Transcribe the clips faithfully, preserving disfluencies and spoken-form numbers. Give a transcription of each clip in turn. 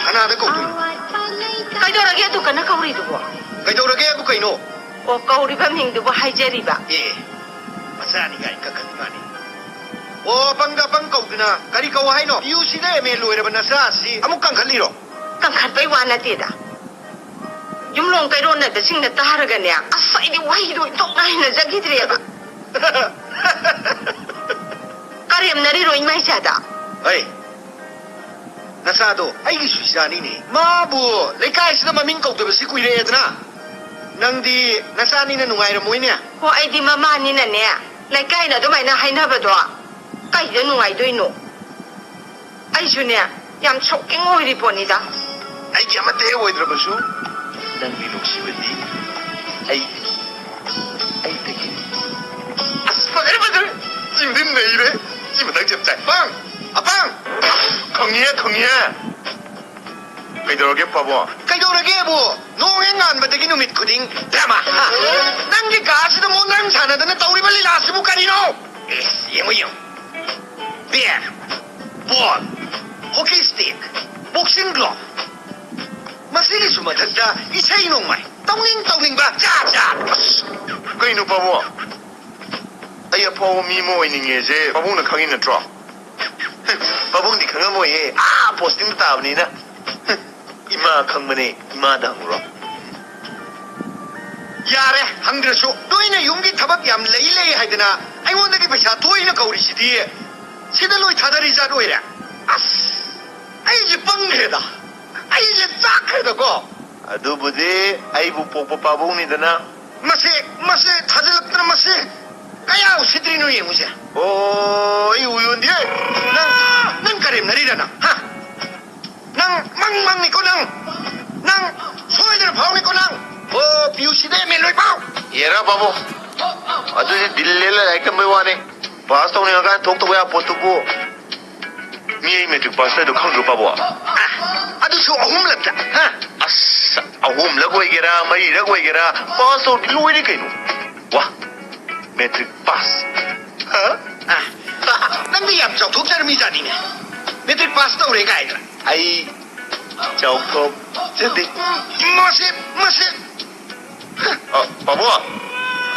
ꯀꯅꯥꯗ ꯀꯧꯗꯣꯏꯅꯣ? ꯀꯩꯗꯧꯔꯒꯦ ꯑꯗꯨ ꯀꯟꯅ ꯀꯧꯔꯤꯗꯨꯕꯣ? ꯀꯩꯗꯧꯔꯒꯦꯕꯨ ꯀꯩꯅꯣ? ꯑꯣ, ꯀꯧꯔꯤꯕ ꯃꯤꯡꯗꯨꯕꯨ ꯍꯥꯏꯖꯔꯤꯕ꯫ ꯑꯦ, ꯃꯆꯥꯅꯤ ꯀꯥꯏꯅ ꯀꯟꯈꯠꯂꯤ ꯃꯥꯅꯤ꯫ ꯑꯣ, ꯑꯄꯪꯗ ꯑꯄꯪ ꯀꯧꯗꯅ ꯀꯔꯤ ꯀꯧ ꯍꯥꯏꯅꯣ? ꯄꯤ ꯌꯨ ꯁꯤꯗ ꯑꯦꯝ ꯑꯦ ꯂꯣꯏꯔꯕ ꯅꯆꯥ ꯑꯁꯤ ꯑꯃꯨꯛ ꯀꯟꯈꯠꯂꯤꯔꯣ? ꯀꯟꯈꯠꯄꯩ ꯋꯥ ꯅꯠꯇꯦꯗ꯫ ꯌꯨꯝꯂꯣꯡ ꯀꯩꯔꯣꯟꯅꯕꯁꯤꯡꯅ ꯇꯥꯔꯒꯅꯦ, ꯑꯁ, ꯑꯩꯗꯤ ꯋꯥꯍꯩꯗꯣ ꯏꯟꯊꯣꯛꯅ ꯍꯩꯅꯖꯈꯤꯗ꯭ꯔꯦꯕ꯫ ꯀꯔꯦꯝꯅꯔꯤꯔꯣ ꯏꯃꯥ ꯏꯆꯥꯗ? ꯍꯩ, ꯅꯆꯥꯗꯣ ꯑꯩꯒꯤꯁꯨ ꯏꯆꯥꯅꯤꯅꯦ꯫ ꯃꯥꯕꯨ ꯂꯩꯀꯥꯏꯁꯤꯗ ꯃꯃꯤꯡ ꯀꯧꯗꯕꯁꯤ ꯀꯨꯏꯔꯛꯑꯦꯗꯅ꯫ ꯅꯪꯗꯤ ꯅꯆꯥꯅꯤꯅ ꯅꯨꯡꯉꯥꯏꯔꯝꯃꯣꯏꯅꯦ꯫ ꯍꯣ, ꯑꯩꯗꯤ ꯃꯃꯥꯅꯤꯅꯅꯦ, ꯂꯩꯀꯥꯏꯅ ꯑꯗꯨꯃꯥꯏꯅ ꯍꯥꯏꯅꯕꯗꯣ ꯀꯩꯗ ꯅꯨꯡꯉꯥꯏꯗꯣꯏꯅꯣ? ꯑꯩꯁꯨꯅꯦ, ꯌꯥꯝ ꯁꯣꯛꯀꯤꯡ ꯑꯣꯏꯔꯤ ꯄꯣꯠꯅꯤꯗ꯫ ꯑꯩꯒꯤ ꯑꯃꯠꯇ ꯍꯦꯛ ꯑꯣꯏꯗ꯭ꯔꯕꯁꯨ, ꯅꯪꯒꯤ ꯅꯨꯡꯁꯤꯕꯗꯤ ꯑꯩꯒꯤ, ꯑꯩꯗꯒꯤ꯫ ꯑꯁ, ꯐꯖꯔꯦ, ꯐꯖꯔꯦ꯫ ꯁꯤꯃꯗꯤ ꯅꯩꯔꯦ꯫ ꯁꯤ ꯃꯊꯪ ꯆꯞ ꯆꯥꯏ꯫ ꯑꯄꯥꯡ! ꯑꯄꯥꯡ! ꯈꯪꯉꯤꯍꯦ, ꯈꯪꯉꯤꯍꯦ꯫ ꯀꯩꯗꯧꯔꯒꯦ, ꯄꯥꯕꯨꯡ? ꯀꯩꯗꯧꯔꯒꯦꯕꯨ? ꯅꯣꯡ ꯍꯦꯛ ꯉꯥꯟꯕꯗꯒꯤ ꯅꯨꯃꯤꯠ ꯈꯨꯗꯤꯡ ꯗ꯭ꯔꯃꯥ, ꯍꯥ? ꯅꯪꯒꯤ ꯀꯥꯁꯤꯗ ꯃꯣꯟꯗ꯭ꯔꯪ ꯁꯥꯟꯅꯗꯅ ꯇꯧꯔꯤꯕ ꯂꯤꯂꯥꯁꯤꯕꯨ ꯀꯔꯤꯅꯣ? ꯑꯦꯁ, ꯌꯦꯡꯉꯨ, ꯌꯦꯡꯉꯨ꯫ ꯕꯦꯠ, ꯕꯣꯜ, ꯍꯣꯀꯤ ꯁ꯭ꯇꯤꯛ, ꯕꯣꯛꯁꯤꯡ ꯒ꯭ꯂꯣꯚ꯫ ꯃꯁꯤꯒꯤꯁꯨ ꯃꯊꯛꯇ ꯏꯁꯩ ꯅꯣꯡꯃꯥꯏ꯫ ꯇꯧꯅꯤꯡ ꯇꯧꯅꯤꯡꯕ ꯖꯥꯠ ꯖꯥꯠ꯫ ꯑꯁ, ꯀꯩꯅꯣ ꯄꯥꯕꯨꯡ? ꯑꯩ ꯑꯐꯥꯎꯕ ꯃꯤ ꯑꯃ ꯑꯣꯏꯅꯤꯡꯉꯦꯁꯦ ꯄꯥꯕꯨꯡꯅ ꯈꯪꯉꯤ ꯅꯠꯇ꯭ꯔꯣ? ꯄꯥꯕꯨꯡꯗꯤ ꯈꯪꯉꯝꯃꯣꯏꯌꯦ, ꯑꯥ ꯄꯣꯁꯇꯤꯡꯗ ꯇꯥꯕꯅꯤꯅ꯫ ꯏꯃꯥ ꯈꯪꯕꯅꯦ, ꯏꯃꯥꯗ ꯍꯪꯉꯨꯔꯣ꯫ ꯌꯥꯔꯦ, ꯍꯪꯗ꯭ꯔꯁꯨ꯫ ꯅꯣꯏꯅ ꯌꯨꯝꯒꯤ ꯊꯕꯛ ꯌꯥꯝ ꯂꯩ ꯂꯩ ꯍꯥꯏꯗꯅ ꯑꯩꯉꯣꯟꯗꯒꯤ ꯄꯩꯁꯥ ꯊꯣꯛꯏꯅ ꯀꯧꯔꯤꯁꯤꯗꯤ ꯁꯤꯗ ꯂꯣꯏ ꯊꯥꯗꯔꯤ ꯖꯥꯠ ꯑꯣꯏꯔꯦ꯫ ꯑꯁ, ꯑꯩꯁꯦ ꯄꯪꯈ꯭ꯔꯦꯗ, ꯑꯩꯁꯦ ꯆꯥꯛꯈ꯭ꯔꯦꯗꯀꯣ꯫ ꯑꯗꯨꯕꯨꯗꯤ ꯑꯩꯕꯨ ꯄꯣꯛꯄ ꯄꯥꯕꯨꯡꯅꯤꯗꯅ꯫ ꯃꯁꯤ, ꯃꯁꯤ ꯊꯥꯖꯤꯜꯂꯛꯇꯅ ꯃꯁꯤ ꯀꯌꯥ ꯎꯁꯤꯠꯇ꯭ꯔꯤꯅꯣ ꯌꯦꯡꯉꯨꯁꯦ꯫ ꯑꯣ, ꯑꯩ ꯎ ꯌꯣꯟꯗꯦ꯫ ꯅꯪ, ꯅꯪ ꯀꯔꯦꯝꯅꯔꯤꯔ ꯅꯪ? ꯍꯥ? ꯅꯪ ꯃꯪ ꯃꯪꯅꯤꯀꯣ ꯅꯪ꯫ ꯅꯪ ꯁꯣꯏꯗꯅ ꯐꯥꯎꯅꯤꯀꯣ ꯅꯪ꯫ ꯑꯣ, ꯄꯤ ꯌꯨ ꯁꯤꯗ ꯑꯦꯝ ꯑꯦ ꯂꯣꯏ ꯐꯥꯎ꯫ ꯌꯦꯔꯥ ꯕꯥꯕꯨ, ꯑꯗꯨꯗꯤ ꯗꯤꯜ ꯂꯦꯜꯂ ꯂꯥꯏꯔꯤꯛ ꯇꯝꯕꯩ ꯋꯥꯅꯤ꯫ ꯄꯥꯁ ꯇꯧꯅꯤꯡꯉꯀꯥꯟꯗ ꯊꯣꯛꯇꯧꯕ ꯌꯥꯕ ꯄꯣꯠꯇꯨꯕꯨ꯫ ꯃꯤ ꯑꯩ ꯃꯦꯇ꯭ꯔꯤꯛ ꯄꯥꯁ ꯇꯧꯔꯤꯗꯣ ꯈꯪꯗ꯭ꯔꯣ, ꯄꯥꯕꯨꯡ? ꯑ, ꯑꯗꯨꯁꯨ ꯑꯍꯨꯝꯂꯛꯇ, ꯍꯥ? ꯑꯁ, ꯑꯍꯨꯝꯂꯛ ꯑꯣꯏꯒꯦꯔꯥ, ꯃꯔꯤꯔꯛ ꯑꯣꯏꯒꯦꯔꯥ, ꯄꯥꯁ ꯇꯧꯔꯗꯤ ꯂꯣꯏꯔꯦ ꯀꯩꯅꯣ꯫ ꯋꯥ, ꯃꯦꯇ꯭ꯔꯤꯛ ꯄꯥꯁ꯫ ꯍꯥ? ꯑ, ꯅꯪꯗꯤ ꯌꯥꯝ ꯆꯥꯎꯊꯣꯛꯆꯔꯝꯃꯤ ꯖꯥꯠꯅꯤꯅꯦ꯫ ꯃꯦꯇ꯭ꯔꯤꯛ ꯄꯥꯁ ꯇꯧꯔꯦ ꯀꯥꯏꯅ꯫ ꯑꯩ ꯆꯥꯎꯊꯣꯛꯆꯗꯦ꯫ ꯃꯁꯤ, ꯃꯁꯤ꯫ ꯑ, ꯄꯥꯕꯨꯡ,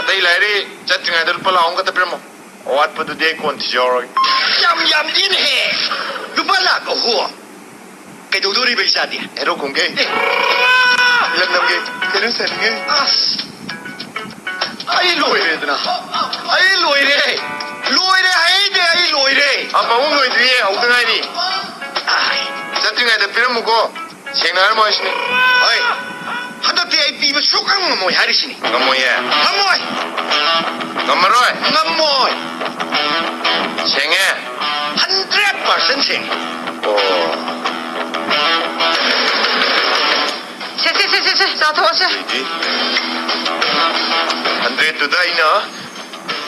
ꯑꯇꯩ ꯂꯥꯏꯔꯤ ꯆꯠꯇ꯭ꯔꯤꯉꯩꯗ ꯂꯨꯄꯥ ꯂꯥꯛ ꯑꯍꯨꯝ ꯈꯛꯇ ꯄꯤꯔꯝꯃꯣ꯫ ꯑꯋꯥꯠꯄꯗꯨꯗꯤ ꯑꯩ ꯀꯣꯟ ꯊꯤꯖꯍꯧꯔꯒꯦ꯫ ꯌꯥꯝ ꯌꯥꯝꯗꯦꯅꯦꯍꯦ꯫ ꯂꯨꯄꯥ ꯂꯥꯛ ꯑꯍꯨꯝ꯫ ꯀꯩꯗꯧꯗꯣꯔꯤꯕ ꯏꯆꯥꯗꯤ? ꯍꯦꯔꯣ ꯀꯨꯝꯒꯦ꯫ ꯑꯦ꯫ ꯐꯤꯂꯝ ꯅꯝꯒꯦ꯫ ꯀꯩꯅꯣ ꯁꯥꯅꯤꯡꯉꯦ꯫ ꯑꯁ꯫ ꯑꯩ ꯂꯣꯏꯔꯦꯗꯅ꯫ ꯑꯩ ꯂꯣꯏꯔꯦ꯫ ꯂꯣꯏꯔꯦ ꯍꯥꯏꯗꯤ ꯑꯩ ꯂꯣꯏꯔꯦ꯫ ꯑ, ꯄꯥꯕꯨꯡ ꯂꯣꯏꯗ꯭ꯔꯤꯌꯦ꯫ ꯍꯧꯗ ꯉꯥꯏꯔꯤ꯫ ꯑꯥꯏ꯫ ꯆꯠꯇ꯭ꯔꯤꯉꯩꯗ ꯄꯤꯔꯝꯃꯨꯀꯣ꯫ ꯁꯦꯡꯅ ꯍꯥꯏꯔꯝꯃꯣ ꯍꯥꯏꯁꯤꯅꯤ꯫ ꯍꯣꯏ꯫ ꯍꯟꯗꯛꯇꯤ ꯑꯩ ꯄꯤꯕ ꯁꯨꯛꯉꯝ ꯉꯝꯃꯣꯏ ꯍꯥꯏꯔꯤꯁꯤꯅꯤ꯫ ꯉꯝꯃꯣꯏꯌꯦ꯫ ꯉꯝꯃꯣꯏ꯫ ꯉꯝꯃꯔꯣꯏ꯫ ꯉꯝꯃꯣꯏ꯫ ꯁꯦꯡꯉꯦ꯫ ꯍꯟꯗ꯭ꯔꯦꯠ ꯄꯥꯔꯁꯦꯟ ꯁꯦꯡꯉꯦ꯫ ꯑꯣ꯫ ꯁꯦ, ꯁꯦ, ꯁꯦ, ꯁꯦ, ꯁꯦ, ꯆꯥꯊꯣꯛꯑꯁꯦ꯫ ꯑꯗꯨꯗꯤ ꯍꯟꯗ꯭ꯔꯦꯠꯇꯨꯗ ꯑꯩꯅ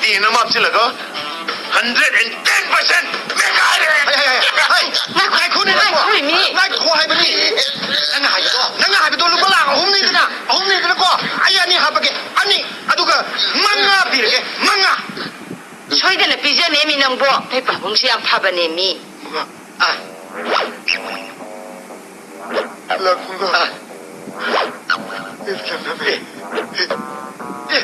ꯇꯦꯟ ꯑꯃ ꯍꯥꯞꯆꯤꯜꯂꯒ ꯍꯟꯗ꯭ꯔꯦꯠ ꯑꯦꯟ ꯇꯦꯟ ꯄꯥꯔꯁꯦꯟ ꯃꯦꯈꯥꯏꯔꯦ꯫ ꯍꯩ, ꯍꯩ, ꯍꯩ, ꯍꯩ, ꯉꯥꯏꯈꯣ, ꯉꯥꯏꯈꯣꯅꯦ, ꯉꯥꯏꯈꯣ꯫ ꯉꯥꯏꯈꯣꯃꯤ꯫ ꯉꯥꯏꯈꯣ ꯍꯥꯏꯕꯅꯤ꯫ ꯅꯪꯅ ꯍꯥꯏꯕꯗꯣ, ꯅꯪꯅ ꯍꯥꯏꯕꯗꯣ ꯂꯨꯄꯥ ꯂꯥꯛ ꯑꯍꯨꯝꯅꯤꯗꯅ, ꯑꯍꯨꯝꯅꯤꯗꯅꯀꯣ꯫ ꯑꯩ ꯑꯅꯤ ꯍꯥꯞꯄꯒꯦ, ꯑꯅꯤ꯫ ꯑꯗꯨꯒ ꯃꯉꯥ ꯄꯤꯔꯒꯦ, ꯃꯉꯥ꯫ ꯁꯣꯏꯗꯅ ꯄꯤꯖꯅꯦꯃꯤ ꯅꯪꯕꯣ꯫ ꯅꯣꯏ ꯄꯥꯕꯨꯡꯁꯦ ꯌꯥꯝ ꯐꯕꯅꯦꯃꯤ꯫ ꯃꯉꯥ꯫ ꯑꯥ꯫ ꯂꯥꯛ ꯃꯉꯥ꯫ ꯑꯥ꯫ ꯑꯦ, ꯌꯥꯝ ꯌꯥꯝꯃꯦ꯫ ꯑꯦ, ꯑꯦ꯫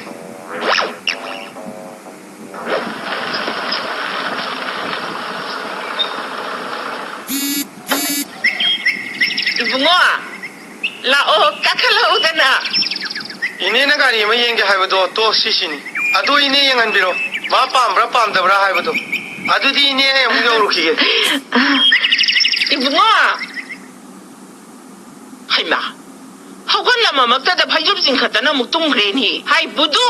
ꯏꯕꯨꯡꯉꯣ, ꯂꯥꯛꯑꯣ, ꯀꯥꯈꯠꯂꯛꯎꯗꯅ꯫ ꯏꯅꯦꯅ ꯒꯥꯔꯤ ꯑꯃ ꯌꯦꯡꯒꯦ ꯍꯥꯏꯕꯗꯣ, ꯇꯣ, ꯁꯤꯁꯤꯅꯤ꯫ ꯑꯗꯨ ꯏꯅꯦ ꯌꯦꯡꯍꯟꯕꯤꯔꯣ꯫ ꯃꯥ ꯄꯥꯝꯕ꯭ꯔꯥ ꯄꯥꯝꯗꯕ꯭ꯔꯥ ꯍꯥꯏꯕꯗꯣ꯫ ꯑꯗꯨꯗꯤ ꯏꯅꯦ, ꯑꯩ ꯑꯃꯨꯛ ꯌꯧꯔꯨꯈꯤꯒꯦ꯫ ꯏꯕꯨꯡꯉꯣ! ꯍꯩꯃꯥ! ꯍꯧꯒꯠꯂꯝꯃꯃꯛꯇꯗ ꯐꯩꯖꯨꯞ ꯆꯤꯡꯈꯠꯇꯅ ꯑꯃꯨꯛ ꯇꯨꯝꯈ꯭ꯔꯦꯅꯦ꯫ ꯍꯥꯏ ꯕꯨꯗꯨ!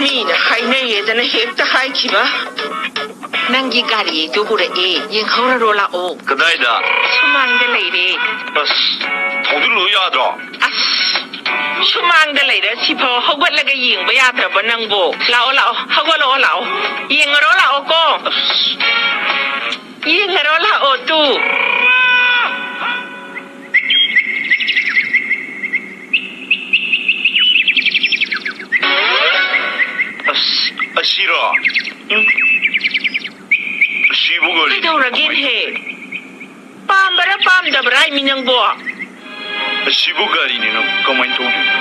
ꯃꯤꯅ ꯍꯥꯏꯅꯩꯌꯦꯗꯅ ꯍꯦꯛꯇ ꯍꯥꯏꯈꯤꯕ꯫ ꯅꯪꯒꯤ ꯒꯥꯔꯤꯗꯨ ꯎꯔꯛꯑꯦ, ꯌꯦꯡꯍꯧꯔꯔꯣ ꯂꯥꯛꯑꯣ꯫ ꯀꯗꯥꯏꯗ? ꯁꯨꯃꯥꯡꯗ ꯂꯩꯔꯦ꯫ ꯑꯁ, ꯊꯧꯖꯤꯜꯂꯨ ꯌꯥꯗ꯭ꯔꯣ? ꯑꯁ, ꯁꯨꯃꯥꯡꯗ ꯂꯩꯔ ꯁꯤꯐꯥꯎ ꯍꯧꯒꯠꯂꯒ ꯌꯦꯡꯕ ꯌꯥꯗ꯭ꯔꯕ ꯅꯪꯕꯣ? ꯂꯥꯛꯑꯣ, ꯂꯥꯛꯑꯣ, ꯍꯧꯒꯠꯂꯛꯑꯣ, ꯂꯥꯛꯑꯣ꯫ ꯌꯦꯡꯉꯔꯣ ꯂꯥꯛꯑꯣꯀꯣ꯫ ꯑꯁ꯫ ꯌꯦꯡꯉꯔꯣ ꯂꯥꯛꯑꯣ ꯇꯨ꯫ ꯑꯁ, ꯑꯁꯤꯔꯣ? ꯎꯝ꯫ ꯑꯁꯤꯕꯨ ꯀꯔꯤ? ꯀꯩꯗꯧꯔꯒꯦꯅꯦꯍꯦ? ꯄꯥꯝꯕꯔꯥ ꯄꯥꯝꯗꯕ꯭ꯔꯥ ꯍꯥꯏꯃꯤ ꯅꯪꯕꯣ? ꯑꯁꯤꯕꯨ ꯒꯥꯔꯤꯅꯤꯅ ꯀꯃꯥꯏꯅ ꯊꯧꯗꯣꯏꯅꯣ?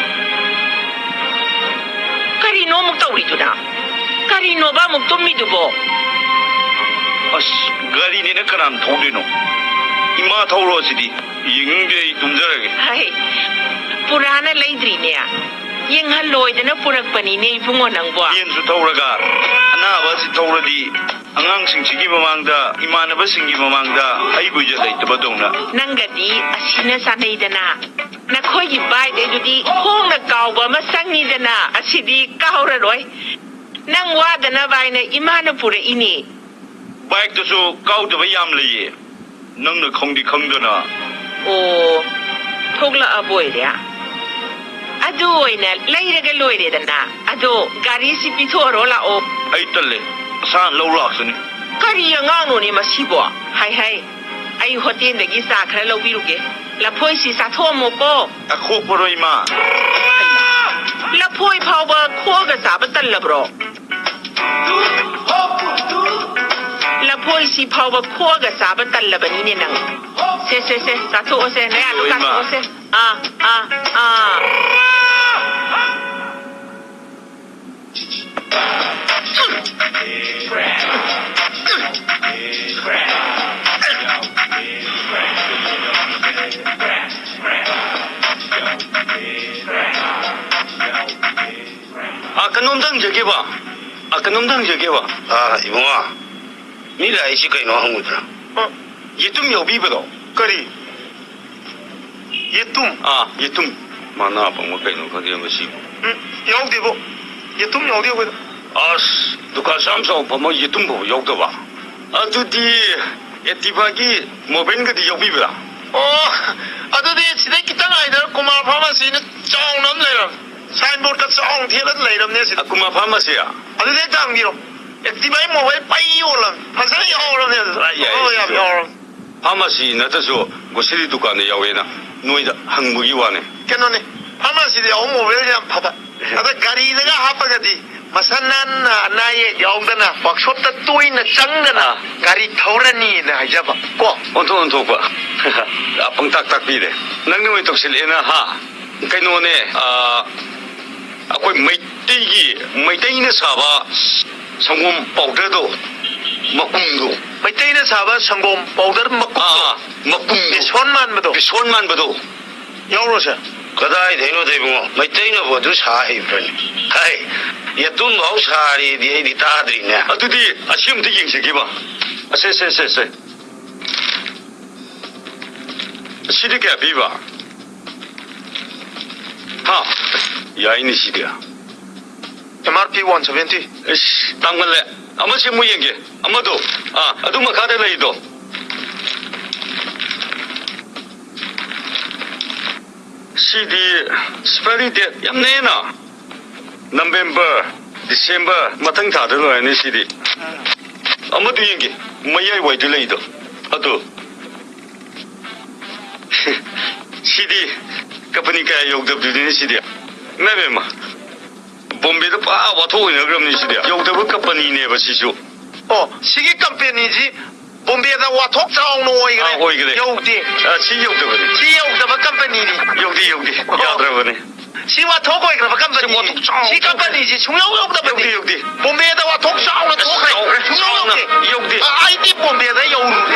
ꯀꯔꯤꯅꯣ ꯑꯃꯨꯛ ꯇꯧꯔꯤꯗꯨꯅ? ꯀꯔꯤꯅꯣꯕ ꯑꯃꯨꯛ ꯇꯨꯝꯃꯤꯗꯨꯕꯣ? ꯑꯁ, ꯒꯥꯔꯤꯅꯤꯅ ꯀꯅꯥꯅ ꯊꯧꯗꯣꯏꯅꯣ? ꯏꯃꯥ ꯊꯧꯔꯣ ꯑꯁꯤꯗꯤ꯫ ꯌꯦꯡꯅꯤꯡꯗꯦ, ꯑꯩ ꯇꯨꯝꯖꯔꯒꯦ꯫ ꯍꯩ, ꯄꯨꯔꯥꯅ ꯂꯩꯗ꯭ꯔꯤꯅꯦ꯫ ꯌꯦꯡꯍꯜꯂꯣꯏꯗꯅ ꯄꯨꯔꯛꯄꯅꯤꯅꯦ ꯏꯕꯨꯡꯉꯣ ꯅꯪꯕꯣ꯫ ꯌꯦꯟꯁꯨ ꯊꯧꯔꯒ ꯑꯅꯥꯕ ꯑꯁꯤ ꯊꯧꯔꯗꯤ ꯑꯉꯥꯡꯁꯤꯡꯁꯤꯒꯤ ꯃꯃꯥꯡꯗ, ꯏꯃꯥꯟꯅꯕꯁꯤꯡꯒꯤ ꯃꯃꯥꯡꯗ ꯑꯩꯕꯨ ꯏꯖꯠ ꯂꯩꯇꯕꯗꯧꯅ꯫ ꯅꯪꯒꯗꯤ ꯑꯁꯤꯅ ꯆꯥꯅꯩꯗꯅ꯫ ꯅꯈꯣꯏꯒꯤ ꯕꯥꯏꯛ ꯑꯗꯨꯗꯤ ꯈꯣꯡꯅ ꯀꯥꯎꯕ ꯑꯃ ꯆꯪꯉꯤꯗꯅ, ꯑꯁꯤꯗꯤ ꯀꯥꯎꯔꯔꯣꯏ꯫ ꯅꯪ ꯋꯥꯗꯅꯕ ꯍꯥꯏꯅ ꯏꯃꯥꯅ ꯄꯨꯔꯛꯏꯅꯦ꯫ ꯕꯥꯏꯛꯇꯁꯨ ꯀꯥꯎꯗꯕ ꯌꯥꯝ ꯂꯩꯌꯦ, ꯅꯪꯅ ꯈꯪꯗꯤ ꯈꯪꯗꯅ꯫ ꯑꯣ, ꯊꯣꯛꯂꯛꯑꯕ ꯑꯣꯏꯔꯦ꯫ ꯑꯗꯨ ꯑꯣꯏꯅ ꯂꯩꯔꯒ ꯂꯣꯏꯔꯦꯗꯅ꯫ ꯑꯗꯣ ꯒꯥꯔꯤꯁꯤ ꯄꯤꯊꯣꯛꯑꯔꯣ ꯂꯥꯛꯑꯣ꯫ ꯑꯩ ꯇꯜꯂꯦ, ꯃꯁꯥꯅ ꯂꯧ ꯂꯥꯛꯁꯅꯤ꯫ ꯀꯔꯤ ꯑꯉꯥꯡꯅꯣꯅꯦ ꯃꯁꯤꯕꯣ? ꯍꯥꯏ ꯍꯥꯏ, ꯑꯩ ꯍꯣꯇꯦꯜꯗꯒꯤ ꯆꯥ ꯈꯔ ꯂꯧꯕꯤꯔꯨꯒꯦ꯫ ꯂꯐꯣꯏꯁꯤ ꯆꯥꯊꯣꯛꯑꯝꯃꯣꯀꯣ꯫ ꯑꯈꯣꯛꯄꯔꯣ, ꯏꯃꯥ? ꯂꯐꯣꯏ ꯐꯥꯎꯕ ꯈꯣꯛꯑꯒ ꯆꯥꯕ ꯇꯜꯂꯕ꯭ꯔꯣ? ꯂꯐꯣꯏꯁꯤ ꯐꯥꯎꯕ ꯈꯣꯛꯑꯒ ꯆꯥꯕ ꯇꯜꯂꯕꯅꯤꯅꯦ ꯅꯪ꯫ ꯁꯦ, ꯁꯦ, ꯁꯦ, ꯆꯥꯊꯣꯛꯑꯣꯁꯦ, ꯅꯌꯥꯗꯣ ꯏꯃꯥ꯫ ꯀꯥꯊꯣꯛꯑꯣꯁꯦ꯫ ꯑꯥ, ꯑꯥ, ꯑꯥ꯫ ꯑ, ꯀꯩꯅꯣꯝꯇ ꯍꯪꯖꯒꯦꯕ꯫ ꯑ, ꯀꯩꯅꯣꯝꯇ ꯍꯪꯖꯒꯦꯕ꯫ ꯑ, ꯏꯕꯨꯡꯉꯣ, ꯃꯤ ꯂꯥꯛꯏꯁꯤ ꯀꯩꯅꯣ ꯍꯪꯉꯨꯗꯅ꯫ ꯑ, ꯌꯦꯇꯨꯝ ꯌꯥꯎꯕꯤꯕꯗꯣ꯫ ꯀꯔꯤ? ꯌꯦꯇꯨꯝ? ꯑꯥ, ꯌꯦꯇꯨꯝ꯫ ꯃꯅꯥ ꯄꯪꯕ ꯀꯩꯅꯣ ꯈꯪꯗꯦ ꯃꯁꯤꯕꯨ꯫ ꯎꯝ, ꯌꯥꯎꯗꯦꯕꯣ꯫ ꯌꯦꯇꯨꯝ ꯌꯥꯎꯗꯦ ꯑꯩꯈꯣꯏꯗ꯫ ꯑꯁ, ꯗꯨꯀꯥꯟ ꯁꯥ ꯌꯥꯝ ꯆꯥꯎꯕ ꯐꯝꯃ ꯌꯦꯇꯨꯝ ꯐꯥꯎꯕ ꯌꯥꯎꯗꯕ? ꯑꯗꯨꯗꯤ Activa-ꯒꯤ ꯃꯣꯕꯤꯜꯒꯗꯤ ꯌꯥꯎꯕꯤꯕ꯭ꯔꯥ? ꯑꯣ, ꯑꯗꯨꯗꯤ ꯁꯤꯗꯩ ꯈꯤꯇꯪ ꯍꯥꯏꯗꯔ ꯀꯨꯃꯥꯔ ꯐꯥꯔꯃꯥꯁꯤꯅ ꯆꯥꯎꯅ ꯑꯃ ꯂꯩꯔꯝꯅꯦ꯫ ꯁꯥꯏꯟꯕꯣꯔꯗꯀ ꯆꯥꯎꯅ ꯊꯦꯠꯂ ꯂꯩꯔꯝꯅꯦ ꯁꯤꯗ꯫ ꯑ, ꯀꯨꯃꯥꯔ ꯐꯥꯔꯃꯥꯁꯤ? ꯑꯗꯨꯗꯩ ꯍꯦꯛꯇ ꯍꯪꯕꯤꯔꯣ꯫ Activa-ꯒꯤ ꯃꯣꯕꯥꯏꯜ ꯄꯩ ꯌꯣꯜꯂꯝꯅꯦ꯫ ꯐꯖꯅ ꯌꯥꯍꯧꯔꯝꯅꯦ ꯑꯗꯨꯗ꯫ ꯑ, ꯌꯥꯏ, ꯑꯐꯕ ꯌꯥꯝ ꯁꯤꯁꯨ꯫ ꯌꯥꯍꯧꯔꯝꯅꯦ꯫ ꯐꯥꯔꯃꯥꯁꯤ ꯅꯠꯇ꯭ꯔꯁꯨ ꯒ꯭ꯔꯣꯁꯔꯤ ꯗꯨꯀꯥꯟꯗ ꯌꯥꯎꯋꯦꯅ ꯅꯣꯏꯗ ꯍꯪꯕꯒꯤ ꯋꯥꯅꯦ꯫ ꯀꯩꯅꯣꯅꯦ, ꯐꯥꯔꯃꯥꯁꯤꯗ ꯌꯥꯎꯕ ꯃꯣꯕꯥꯏꯜ ꯌꯥꯝ ꯐꯕ꯫ ꯑꯗ ꯒꯥꯔꯤꯗꯒ ꯍꯥꯞꯄꯒꯗꯤ ꯃꯁꯥ ꯅꯥꯟꯅ, ꯑꯅꯥ ꯑꯌꯦꯛ ꯌꯥꯎꯗꯅ, ꯋꯥꯛꯁꯣꯞꯇ ꯇꯣꯏꯅ ꯆꯪꯗꯅ ꯑꯥ꯫ ꯒꯥꯔꯤ ꯊꯧꯔꯅꯤꯅ ꯍꯥꯏꯖꯕ ꯀꯣ꯫ ꯑꯣꯟꯊꯣꯛ ꯑꯣꯟꯊꯣꯛꯄ꯫ ꯄꯪꯇꯥꯛ ꯇꯥꯛꯄꯤꯔꯦ꯫ ꯅꯪꯅ ꯑꯣꯏꯅ ꯇꯧꯁꯤꯜꯂꯛꯑꯦꯅ, ꯍꯥ? ꯀꯩꯅꯣꯅꯦ, ꯑꯥ, ꯑꯩꯈꯣꯏ ꯃꯩꯇꯩꯒꯤ, ꯃꯩꯇꯩꯅ ꯁꯥꯕ ꯁꯪꯒꯣꯝ ꯄꯥꯎꯗꯔꯗꯣ, ꯃꯀꯨꯝꯗꯣ꯫ ꯃꯩꯇꯩꯅ ꯁꯥꯕ ꯁꯪꯒꯣꯝ ꯄꯥꯎꯗꯔ ꯃꯀꯨꯝꯗꯣ꯫ ꯑꯥ, ꯃꯀꯨꯝꯗꯣ꯫ ꯕꯦꯁꯣꯟ ꯃꯥꯟꯕꯗꯣ꯫ ꯕꯦꯁꯣꯟ ꯃꯥꯟꯕꯗꯣ꯫ ꯌꯥꯎꯔꯣꯁꯦ꯫ ꯀꯗꯥꯏꯗꯩꯅꯣꯗ ꯏꯕꯨꯡꯉꯣ? ꯃꯩꯇꯩꯅꯕꯨ ꯑꯗꯨ ꯁꯥ ꯍꯩꯕ꯭ꯔꯅꯦ? ꯍꯥꯏ, ꯌꯦꯇꯨꯝꯐꯥꯎ ꯁꯥꯔꯤꯗꯤ ꯑꯩꯗꯤ ꯇꯥꯗ꯭ꯔꯤꯅꯦ꯫ ꯑꯗꯨꯗꯤ ꯑꯁꯤ ꯑꯝꯇ ꯌꯦꯡꯁꯤꯒꯦꯕ꯫ ꯑꯁꯦ, ꯁꯦ, ꯁꯦ, ꯁꯦ꯫ ꯁꯤꯗꯤ ꯀꯌꯥ ꯄꯤꯕ? ꯍꯥ? ꯌꯥꯏꯅꯦ ꯁꯤꯗꯤ꯫ M R P one seventy. ꯏꯁ, ꯇꯥꯡꯃꯜꯂꯦ꯫ ꯑꯃ ꯁꯦꯝꯃꯨ ꯌꯦꯡꯒꯦ꯫ ꯑꯃꯗꯣ꯫ ꯑꯥ, ꯑꯗꯨ ꯃꯈꯥꯗ ꯂꯩꯗꯣ꯫ ꯁꯤꯗꯤ expiry date ꯌꯥꯝ ꯅꯛꯑꯦꯅ꯫ ꯅꯕꯦꯝꯕꯔ, ꯗꯤꯁꯦꯝꯕꯔ, ꯃꯊꯪ ꯊꯥꯗ ꯂꯣꯏꯔꯅꯤ ꯁꯤꯗꯤ꯫ ꯑꯃꯗꯨ ꯌꯦꯡꯒꯦ, ꯃꯌꯥꯏ ꯋꯥꯏꯗ ꯂꯩꯗꯣ꯫ ꯑꯗꯨ꯫ ꯁꯤꯗꯤ ꯀꯝꯄꯅꯤ ꯀꯌꯥ ꯌꯧꯗꯕꯗꯨꯅꯤꯅꯦ ꯁꯤꯗꯤ꯫ ꯏꯃꯥ ꯏꯕꯦꯝꯃ, ꯕꯣꯝꯕꯦꯗ ꯄꯨꯔꯥ ꯋꯥꯊꯣꯛ ꯑꯣꯏꯅꯈ꯭ꯔꯕꯅꯤ ꯁꯤꯗꯤ꯫ ꯌꯧꯗꯕ ꯀꯝꯄꯅꯤꯅꯦꯕ ꯁꯤꯁꯨ꯫ ꯑꯣ, ꯁꯤꯒꯤ ꯀꯝꯄꯦꯅꯤꯁꯤ ꯕꯣꯝꯕꯦꯗ ꯋꯥꯊꯣꯛ ꯆꯥꯎꯅ ꯑꯣꯏꯈ꯭ꯔꯦ꯫ ꯑꯥ, ꯑꯣꯏꯈ꯭ꯔꯦ꯫ ꯌꯧꯗꯦ꯫ ꯑꯥ, ꯁꯤ ꯌꯧꯗꯕꯅꯤ꯫ ꯁꯤ ꯌꯧꯗꯕ ꯀꯝꯄꯅꯤꯅꯤ꯫ ꯌꯧꯗꯦ, ꯌꯧꯗꯦ꯫ ꯑꯣ꯫ ꯌꯥꯗ꯭ꯔꯕꯅꯤ꯫ ꯁꯤ ꯋꯥꯊꯣꯛ ꯑꯣꯏꯈ꯭ꯔꯕ ꯀꯝꯄꯅꯤꯅꯤ꯫ ꯁꯤ ꯋꯥꯊꯣꯛ ꯆꯥꯎ-, ꯁꯤ ꯀꯝꯄꯅꯤꯁꯤ ꯁꯨꯡꯌꯧ ꯌꯧꯗꯕꯅꯤ꯫ ꯌꯧꯗꯦ, ꯌꯧꯗꯦ꯫ ꯕꯣꯝꯕꯦꯗ ꯋꯥꯊꯣꯛ ꯆꯥꯎꯅ ꯊꯣꯛꯈ꯭ꯔꯦ꯫ ꯆꯥꯎꯈ꯭ꯔꯦ꯫ ꯁꯨꯡꯌꯧ ꯆꯥꯎꯅ ꯌꯧꯗꯦ꯫ ꯌꯧꯗꯦ꯫ ꯑꯥ, ꯑꯩꯗꯤ ꯕꯣꯝꯕꯦꯗ ꯌꯧꯔꯨꯔꯦ꯫